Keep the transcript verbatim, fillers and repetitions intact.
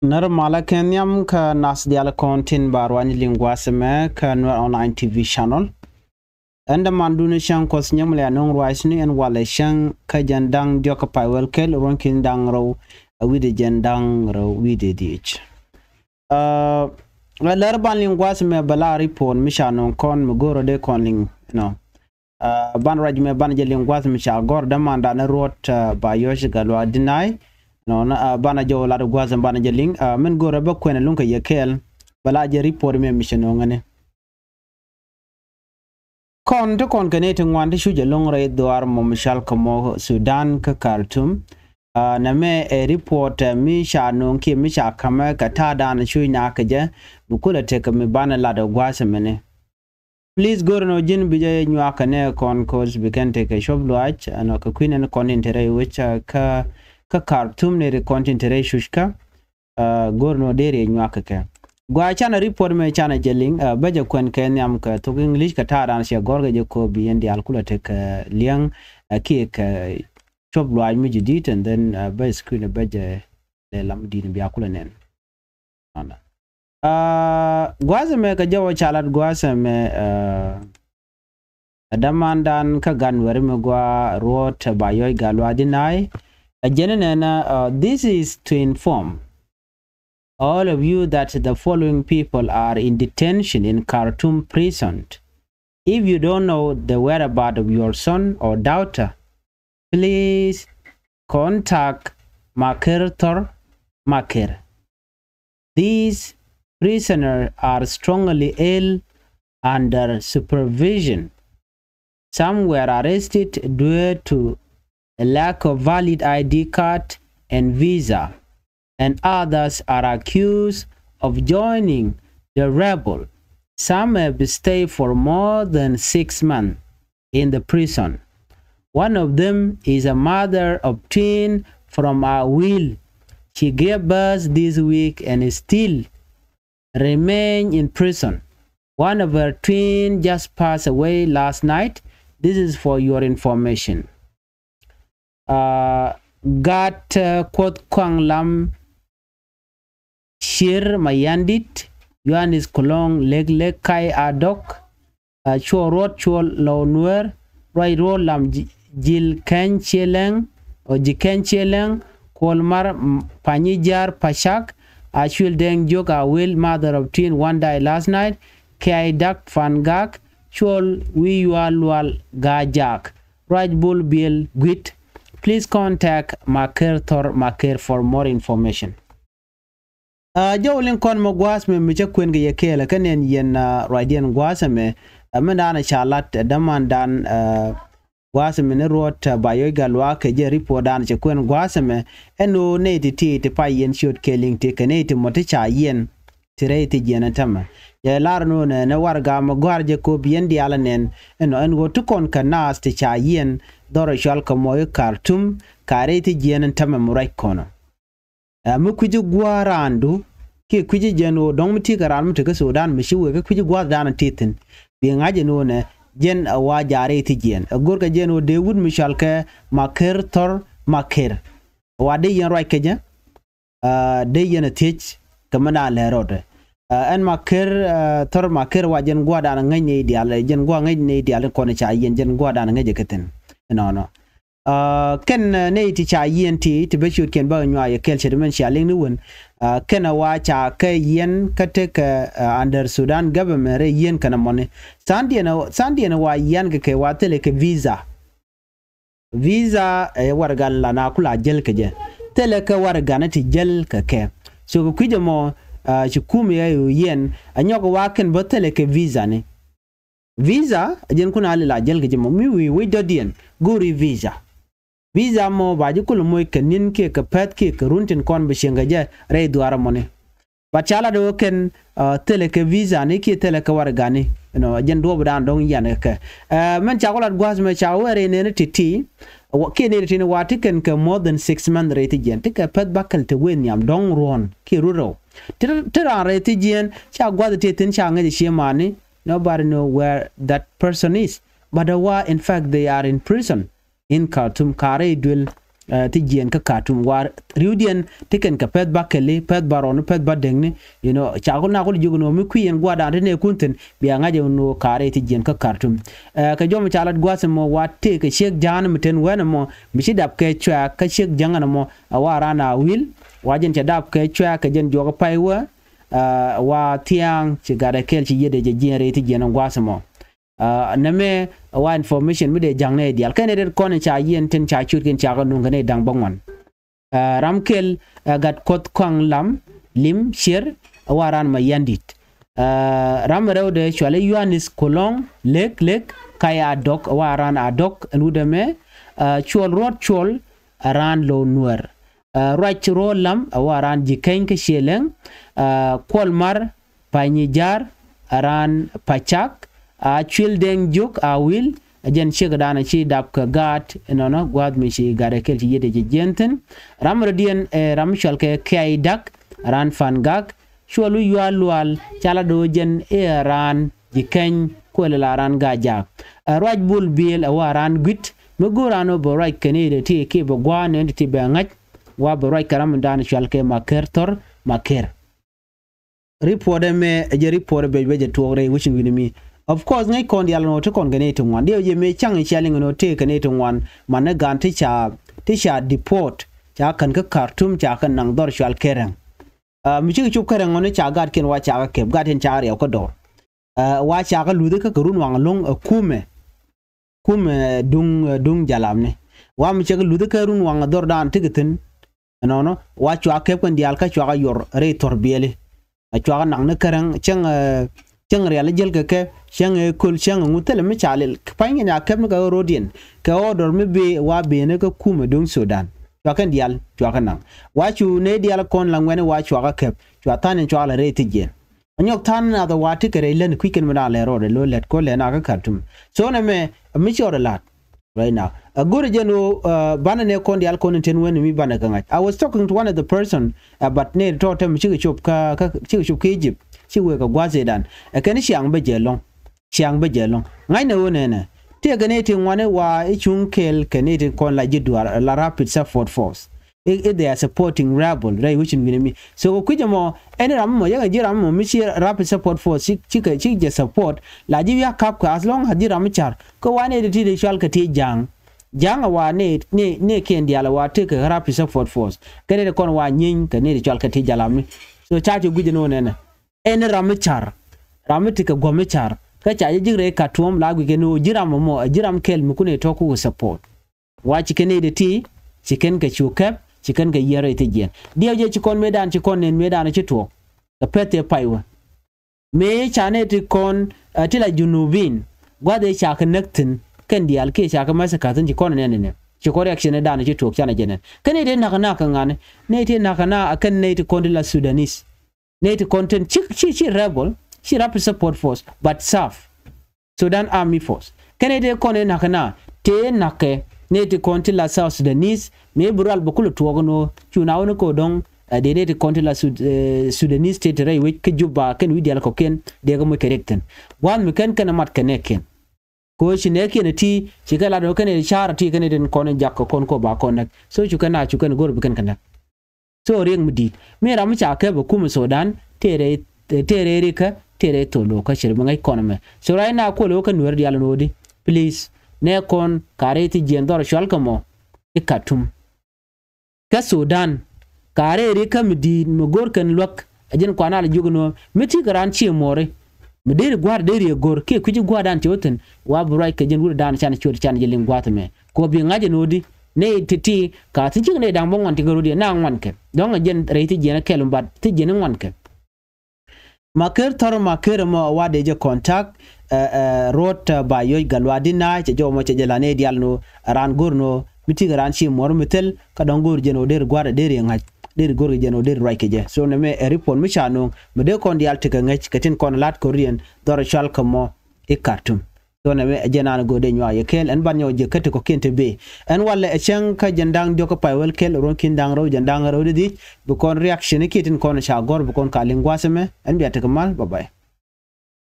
Närä malä kɛ nhiam kä nath diaal kɔn tin ba ruany liŋ gua̱a̱th ɛmɛ kä Nuer Online T V channel. Ɛn dämandun cäŋ Kuɔth Nyaŋ mi la nöŋ ruacni ɛn walɛ cäŋ kä jiɛn da̱ŋ diɔ̱k kä pay wäl kɛl ruɔ̱n ki̱n da̱ŋ rɛw a wi̱cdɛ jiɛn da̱ŋ rɛw wi̱cdɛ dhieec. Ɛ lär ban liŋ gua̱a̱th ɛmɛ bä la report mi ca nöŋ kɔn mi go̱o̱rä dee kɔn liŋ nɔ. Ɛ banɛ ruac mɛ banɛ jɛ liŋ gua̱a̱th mi ca gɔ̱r dämandan ruɔ̱t, ɛ ba yɔc gat luaak Deny. Nɔ nɔ, ɛ banɛ jɛ wä lat gua̱a̱th ɛmɛ banɛ jɛ liŋ, ɛ min go̱o̱rä bä kuɛn ɛ luŋ kɛ yɛ kɛɛl bä la jɛ report mɛ mi cɛ nöŋäni. Kɔn ti kɔn kɛ nɛy ti ŋuan ti cu jɛ lo̱ŋ rɛy dhuaar mɔ mi cal kɛ mɔ Sudan kä Khartoum. Ɛ nɛmɛ ɛ report, ɛ mi ca nöŋ kiɛ mi ca ka̱mɛ kɛ ta̱a̱dan cuc naath kɛ jɛ mi kulɛ tekɛ mi banɛ lat ɛ gua̱a̱th ɛmɛni. Please go̱r nɔ ji̱n bi jɛ nyuak kɛ nɛ kɔn, cause bi kɛn tekɛ cuɔp luaac ɛnɔ kɛ kui̱ nɛn kɔn tin te rɛy wec, ɛ kä, kä Khartoum nɛy ti kɔn tin te rɛy cuc kä. Ɛ go̱r nɔ deri nyuak kɛ kɛ. Gua canɛ report mɛ canɛ jɛ liŋ, ɛ bä jɛ kuɛn kɛ nhiam kɛ thok English kɛ ta̱a̱dan ciɛ gɔ̱r kɛ jɛ ko̱o̱p bi yɛn diaal kulɛ tekɛ liɛŋ, ɛ kiɛ kɛ cuɔp luaac mi ji̱ di̱t, and then ɛ bä screen ɛ bä jɛ lɛ lam di̱t bia kulɛ nɛn. Ɛ gua̱a̱th ɛmɛ kɛ jɛ wä ca lat gua̱a̱th ɛmɛ, ɛ ɛ dämandan kä gan weri mi gua ruɔ̱t ba yɔc gat luaak Deny. Ɛ jɛn nɛnɛ, ɛ this is to inform all of you that the following people are in detention in Khartoum prison. If you don't know the whereabout of your son or daughter, please contact Maker Thor Maker. These prisoners are strongly ill under supervision. Some were arrested due to a lack of valid I D card and visa, and others are accused of joining the rebel. Some have stayed for more than six months in the prison. One of them is a mother of twin from Awil. She gave birth this week and is still remain in prison. One of her twin just passed away last night. This is for your information. Ɛ Gat, ɛ Kuoth Kɔaŋ Lam, Cier Mayandit, Yohanes Kulɔŋ, Lek Lek Kai Adɔk, ɛ Cuɔl Ruɔt, Cuɔl Lɔw Nuɛɛr, Ruac Ruɔt Lam, Ji̱-, Ji̱l Kɛny Cielɛŋ, ɔ Ji̱ Kɛny Cielɛŋ, Kuɔl Mar, m-, Panyi Ja̱a̱r Pacak, Acuil Dɛŋ Jiök Awil, mother of twin, one died last night, Kiai Dak Pan Gak, Cuɔl Wi̱i̱ Yual Lual Gaa Jaak, Ruac Bul Biel Guit. Please contact Maker Thor Maker for more information. Ɛ jɔw liŋ kɔn mɛ gua̱a̱th mɛ mi cä kuën kɛ yɛ kɛɛl kä nɛn yɛn, ɛ ruacdiɛn gua̱a̱th ɛmɛ, ɛ mɛn daanɛ ca lat, ɛ dämandan, ɛ gua̱a̱th ɛmɛ ni ruɔ̱t, ɛ ba yɔc gat luaak kɛ jɛ report daanɛ cɛ kuën gua̱a̱th ɛmɛ. Ɛn ɣöö nɛy ti ti ti pay yɛn ciöt kɛ liŋ ti kɛ nɛy ti mɔ ti ca yɛn ti rɛy ti jiɛn ɛn tämɛ. Yɛ lar ni ɣöö nɛ nɛ warɛga mɛ gɔ̱a̱r jɛ köp yɛn diaal ɛ nɛn. Ɛn ɣöö ɛn ɣöö ti kɔn kɛ naath ti ca yɛn dhɔr ɛ cual kɛ mɔ i̱ Khartoum ka rɛy ti jiɛn ɛn tämɛ mɛ ruac kɔnɔ. Ɛ mi kui̱ci gua̱a̱r raandu kiɛ kui̱ci jɛn ɣöö dɔ̱ŋ mi ti̱i̱ kɛ raan mi te kä Sudan mi ci wëë kä kui̱ci gua̱a̱r daanɔ ti̱i̱ thi̱n. Bi ŋa̱c ɛn ɣöö nɛ jɛn ɛ wa jaarɛ i̱ thi̱ jiɛn ɛ go̱rkɛ jɛn ɣöö dee wut mi cɔal kɛ Maker Thor Maker. Ɛ wa dee yɛn ruac kɛ jɛ, ɛ dee yɛn ɛ thiec kɛ mi naan lɛ rɔɔdɛ. Ɛ ɛn Maker, ɛ Thor Maker wa jɛn gua̱a̱rdan ŋäc nɛy diaal, jɛn gua̱a̱r ŋäc nɛy diaal in kɔn ca yiɛn jɛn gua̱a̱rdan ŋäc ɛ kɛ thi̱n. Ɛnɔnɔ. Ɛ kɛn, ɛ nɛy ti ca yiɛn ti ti bɛ ciötkiɛn bä nyuac ɛ kɛl ce̱t mɛn cia liŋ ni wen. Ɛ kɛn ɛ wa ca kɛ yiɛn kä tekɛ, ɛ under Sudan government rɛ yiɛn kɛn ɛ mɔni. Thandiɛn ɛ, thandiɛn ɛ wa yiɛn kɛ kɛ wa thilɛ kɛ visa. Visa ɛ warɛgan la na kula jäl kɛ jɛ. Thilɛ kɛ warɛgan ti jäl kɛ kɛ. So kɛ kui̱c ɛmɔ, ɛ ci kum yɛ yu yiɛn ɛ nyɔk wa kɛn bä thilɛ kɛ visa ni. Visa ɛ jɛn kun a lil a jäl kɛ jɛ mɔ mi wi̱i̱ wec dɔ̱diɛn go̱o̱ri visa. Visa mɔ ba ji̱ kul moc kɛ ni̱n kiɛ kɛ pɛ̈th kiɛ kɛ run tin kɔn bi cieŋ kɛ jɛ rɛy dhuaar ɛmɔni. But ca lat ɣöö kɛn, ɛ thilɛ kɛ visa ni kiɛ thilɛ kɛ warɛgani. Ɛnɔ ɛ jɛn duɔ̱ɔ̱pdan dɔ̱ŋ yian kɛ kɛ. Ɛ mɛn ca ku lat gua̱a̱th mɛ ca wee rɛy nɛɛni ti̱ti̱. Kiɛ nɛɛni ti̱ti̱ ni wa ti kɛn kɛ more than six months rɛy thi̱ jiɛn ti kɛ pɛ̈th bäkɛl te wee nhiam dɔ̱ŋ ruɔ̱n kiɛ run rɛw. Ti, ti raan rɛy thi̱ jiɛn ca gua̱th ti thi̱n ca ŋäc ɛ cie mani. Nobody know where that person is. But ɛ wa in fact they are in prison in Khartoum, ka rɛy duel Ɛ, ti jiɛn kä Khartoum, wa riwdiɛn ti kɛn kɛ pɛth ba kɛli, pɛth ba rɔɔni, pɛth ba dɛŋni. You know, ca ku na ku jiök ni ɣöö mi kui̱ yɛn gua̱a̱r dan ti nɛɛkun thi̱n, bia ŋa̱c ɛn ɣöö ka̱r rɛy ti jiɛn kä Khartoum. Ɛ, kɛ jɔmɛ ca lat gua̱a̱th ɛmɔ, wa tëëkɛ ciek ja̱a̱n mi ten wɛn ɛmɔ, mi ci dap kɛ cuɛɛk kä ciek jäŋ ɛn ɛmɔ, ɛ wa raan a wil, wa jɛn cɛ dap kɛ cuɛɛk kɛ jɛn juɔk ɛ pay wä, ɛ, wa thia̱a̱ŋ ci gat ɛ kɛl ci yiet ɛ jɛ jiɛn rɛy ti jiɛn ɛn gua̱a̱th ɛmɔ. Ɛ, nɛmɛ ɛ wa information mi dee ja̱ŋ nɛy diaal. Kɛn ɛ det kɔn in ca yiɛn tin ca ciötkiɛn ca kɛ nuŋ kɛ nɛy da̱ŋ bäŋuan. Ɛ, ram kɛl, ɛ, Gat Kuɔth Kɔaŋ Lam, Lim Cier, ɛ wa raan Mayandit. Ɛ, ram rɛwdɛ cualɛ Yohanis Kolɔŋ, Lek Lek, Kay Adɔk, ɛ wa raan Adɔk, ɛn wut ɛmɛ, ɛ, Cuɔl Ruɔt Cuɔl, ɛ raan Lo̱w Nuɛr. Ɛ, Ruac Ruɔt Lam, ɛ wa raan Ji̱ Keny kä Cielɛŋ, ɛ, Kuɔl Mar, Panyi Ja̱r, ɛ raan Pacak, a Cuil Dɛŋ Jiök a wil, ɛ jɛn ciek dan ci dap kɛ gaat, ɛnɔnɔ, gua̱a̱th mi ci gat ɛ kɛl ci yiet ɛ jɛ jiɛn thi̱n. Ram rɔ̱diɛn, ɛ ram cual kɛ Kiay Dak, ɛ raan Pan Gak, Cuɔl Wi̱i̱ Yual Lual, ca la do̱o̱ jɛn ɛ raan Ji̱ Keny, kuɛl la raan Gaa Jaak. Ɛ Ruac Bul Biëël, ɛ wa raan Gui̱t, mi go̱o̱r raan ɔ bɛ ruac kɛ ni ti ki bɛ gua̱a̱r ni ti bɛ ŋa̱c, wa bɛ ruac kɛ ram dan cual kɛ Maker Thɔr, Maker. Report ɛmɛ ɛ jɛ report ɛ bɛ bɛ jɛ tuɔɔk rɛy wecin wi̱ni mi. Of course, ŋäc kɔn diaal ɛn ɣöö ti kɔn kɛ nɛy ti ŋuan. Diɛw jɛ mëë ca̱ŋ i̱ cia liŋ ɛn ɣöö tëë kɛ nɛy ti ŋuan. Man ni gaan ti ca, ti ca deport, ca kän kä Khartoum, ca kän naŋ dhɔr cual Kɛrɛŋ. Ɛ, mi cikɛ cop Kɛrɛŋ ɣɔni ca gaatkiɛn wa ca kɛ kɛp, gaatkiɛn ca riɛw kä dɔɔr. Ɛ, wa ca kɛ luthi kä kɛ run waŋ lo̱ŋ ɛ kumɛ. Kumɛ duŋ, duŋ jalamni. Wa mi cɛ kɛ luthi kä run waŋ dhɔr dan ti kɛ thi̱n. Ɛnɔnɔ, wa cua kɛp kɛn diaal kä cua kɛ yuɔr rɛy thɔr biɛli. A cua kɛ naŋ ni Kɛrɛŋ, cäŋ, ɛ, cäŋ rial jiäl kɛ kɛ, cäŋ ɛ köl, cäŋ ɛ ŋu thilɛ mi ca lil. Pa̱ny kɛn a kɛp ni kɛ rɔ̱diɛn. Kɛ order mi bëë, wa bëë ni kä kumɛ duŋ Sudan. Cua kɛn diaal, cua kɛ naŋ. Wa cu nɛy diaal kɔn la ŋuɛni wa cua kɛ kɛp. Cua tha̱a̱n in cua la rɛy thi̱c jiɛn. Anyɔk tha̱a̱n nath ɛ wa ti kɛ rɛy län kui̱ kɛn mi da̱a̱n lɛ rɔɔdɛ lo̱ lɛt kɔ lɛn a kä Khartoum. So nɛmɛ mi cɔɔr ɛ la̱t right now. Ɛ go̱rɛ jɛn ɣöö, ɛ, banɛ nɛ kɔn diaal kɔn in ten wen mi banɛ kɛ ŋa̱c. I was talking to one of the person, ɛ, but nɛ tɔ̱ tɛm cikɛ cop kä, kä, cikɛ cop kä Egypt. Ci wëë kɛ gua̱a̱th ëëdan. Ɛ kɛn ciaŋ bä jɛ lɔ̱ŋ. Ciaŋ bä jɛ lɔ̱ŋ. Ŋa̱cnɛ ɣöö nɛnɛ. Tëëkɛ nɛy ti ŋuani wa i̱ cuŋ kɛɛl kɛ nɛy ti kɔn la ji̱ duaar la Rapid Support Force. If, if they are supporting rebel, rɛy wecin wi̱nɛ mi. So kɛ kui̱c ɛmɔ, ɛn ram ɛmɔ, yɛn a ji̱ ram ɛmɔ, mi ci Rapid Support Force, ci, ci kɛ, ci jɛ support, la ji̱ wi̱i̱ a kap kɛ, as long as ji̱ ram mi car. Kɛ wa nɛy ti ti di cual kɛ ti ja̱a̱ŋ. Ja̱a̱ŋ a wa nɛy, nɛy, nɛy kiɛn diaal a wa tëëkɛ Rapid Support Force. Kɛ nɛy ti kɔn wa nyieeny kɛ nɛy ti cual kɛ ti jalam mi. So ca ci guic ɛn wä nɛnɛ. Ɛn ram mi car. Ram mi ti kɛ guɔ̱m mi car. Kä ca ji̱ ji̱k rɛy Khartoum la guic kɛ ni wä ji̱ ram ɛmɔ, ji̱ ram kɛl mi kun ɛ tɔ̱ ku support. Wa ci kɛn nɛy ti ti, ci kɛn kɛ cu kɛp, ci kɛn kɛ yiɛn rɛy thi̱c jiɛn. Diɛw jɛ ci kɔn mëëdan, ci kɔn nɛn mëëdan ci tuɔɔk. Kɛ pɛth tëë pay wä. Mëë ca nɛy ti kɔn, ɛ, ti la Junubin. Gua̱th ëë ca kɛ näk thi̱n, kɛn diaal kiɛ ca kɛ massacre thi̱n ci kɔn nɛn nɛn. Ci kɔn reaction ëëdan ci tuɔɔk canɛ jɛ nɛn. Kɛn nɛy ti na̱k na̱k kɛ ŋa̱ni. Nɛy ti na̱k na̱k kɛn nɛy ti kɔn ti la Sudanese. Nɛy ti kɔn tin ci, ci, ci rebel, ci Rapid Support Force, but serve Sudan Army Force. Kɛn nɛy ti kɔn ɛ na̱k na, tëë na̱kɛ, nɛy ti kɔn ti la South Sudanese, mëë bi rual bä kulɛ tuɔɔk ɛn ɣöö cu na wä ni kɛ ɣöö dɔ̱ŋ, ɛ, dee nɛy ti kɔn ti la Sud-, ɛ, Sudanese tëë ti rɛy wec kä Juba kɛn wi̱c diaal kɔ̱kiɛn, dee kɛ moc kɛ riɛk thi̱n. Gua̱a̱th mi kɛn kɛn ɛ mat kɛ nɛɛkiɛn. Kɛ ɣöö ci nɛɛkiɛn ɛ ti, ci kɛ lat ɣöö kɛn ɛ ca̱r ɛ ti kɛn ɛ tin kɔn ɛ jak kɛ kɔn kɔ ba kɔn näk. So cu kɛn a cu kɛn ɛ go̱r bi kɛn kɛ näk. So riɛk mi di̱i̱t. Mi ram mi ca kɛp ɛ kumɛ Sudan, tëë rɛy, tëë rɛy rikä, tëë rɛy thol lo̱o̱kä cɛ rɛ bi ŋäc kɔn ɛmɛ. So right now kuɔl ɛ wä kä Nuɛr diaal ɛn ɣöödi. Please, nɛ kɔn ka rɛy thi jiɛn dhɔr cual kɛ mɔ i̱ Khartoum. Kä Sudan, ka rɛy rikä mi di̱i̱t mi go̱r kɛn luäk, ɛ jɛn kuan al jiök ɛn ɣöö mi ti kɛ raan cië muɔɔri. Mi deri gua̱a̱r deri ɛ go̱r kiɛ kui̱ci gua̱a̱rdan ci wä thi̱n, wa bi ruac kɛ jɛn wut dan can ciöt can jɛ liŋ gua̱a̱th ɛmɛ. Kɛ ɣöö bi ŋa̱c ɛn ɣöödi, nɛy ti̱ti̱, ka thi̱n cik nɛy da̱ŋ bä ŋuan ti kɛ rot yɛ na ŋuan kɛ. Dɔ̱ŋ ɛ jɛn rɛy thi̱n jiɛn ɛ kɛl, but thi̱n jiɛn ɛ ŋuan kɛ. Maker Thɔr Maker ɛmɔ wa dee jɛ contact, ɛ, ɛ, Ruɔt, ɛ, Bayoc Gatluak Dina, cɛ jɔw mɔ cɛ jɛ la nɛy diaal ɛn ɣöö, ɛ, raan go̱r ɛn ɣöö, mi ti kɛ raan ci muɔɔr mi thil, kä dɔ̱ŋ go̱r jɛn ɣöö deri gua̱a̱r deri ŋa̱c, deri go̱r kɛ jɛn ɣöö deri ruac kɛ jɛ. So nɛmɛ ɛ report mi ca nööŋ, mi dee kɔn diaal tekɛ ŋäc, kɛ tin kɔn la̱t ko̱riɛn, dhɔr cual kɛ mɔ i̱ Khartoum. So nɛmɛ ɛ jɛn an go̱o̱r dee nyuak yɛ kɛɛl, ɛn ban nyɔk jɛ kä ti kɔ̱kiɛn ti bëë. Ɛn walɛ ɛ cäŋ kä jɛn da̱ŋ diɔ̱k kä pay wäl kɛl, ruɔ̱n ki̱n da̱ŋ rɛw jɛn da̱ŋ rɛw di dhiec, bi kɔn reaction kiɛ tin kɔn ca gɔ̱r, bi kɔn ka liŋ gua̱a̱th ɛmɛ, ɛn bia tekɛ mal, bye bye.